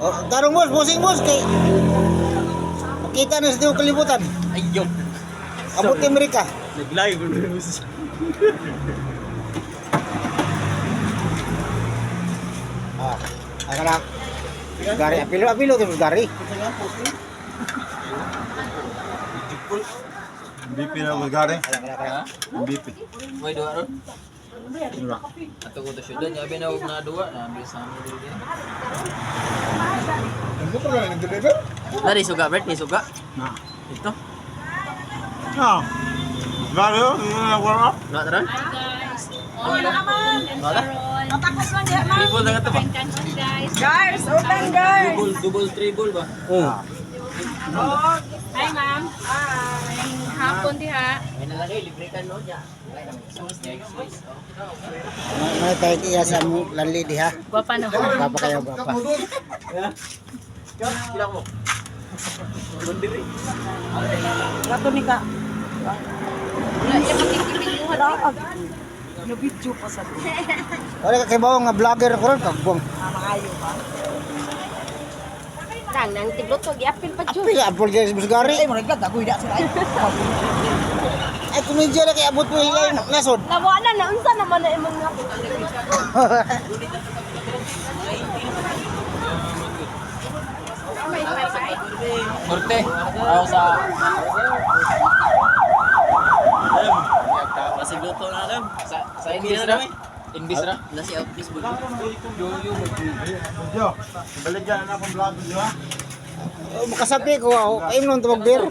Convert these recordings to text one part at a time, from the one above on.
Oh, tarong boss, bossing boss kay makita na sa tiong kalibutan. Ayun. Abot ni Amerika. Nag-live. Ah, ang anak. Gari, apilo, apilo, tapos gari. MVP na Bulgari. Kala, kala, kala. MVP. May duha ron. Diba? Ato ko to syudad, abi na og na duha na abi sa amo dili. Ano pa na nag-deliver? Nari suga Bert, ni suga. Na. Ito. Na. Bulgari, oh, yun na warm up. Duha taron? Hi guys. Wala naman. Wala. Patakos man diha ma'am. Dribble na ka to ba? Guys. Guys, open guys! Double, double, triple ba? Oh. Hi ma'am. Hi. Hapon diha. May nalagay libre ka no niya. May tayo iya sa among lanli diha. Gwapa no. Gwapa kayo, gwapa. Kila mo. Rato ni ka. Wala siya makikipilihan. No-video pa sa doon. Wala ka kay bawang nga vlogger ko ron kagbuang. Maayo ba? Nang nang tigluto giapil pa jud. Apil, apil guys, boss gari. Ay, murag lang, agoy na sila. Ay, Ay, komedya na kay abot mo hilay nasod. Nawa na na unsa naman na imong nga. Korte. Ako sa Pasigluto na alam. Sa English ra. English ra. Nasi out please. Yo, baligyan na akong vlog, di ba? Oh, makasabi ko, oh, kayo nung tumag beer.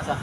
Asa?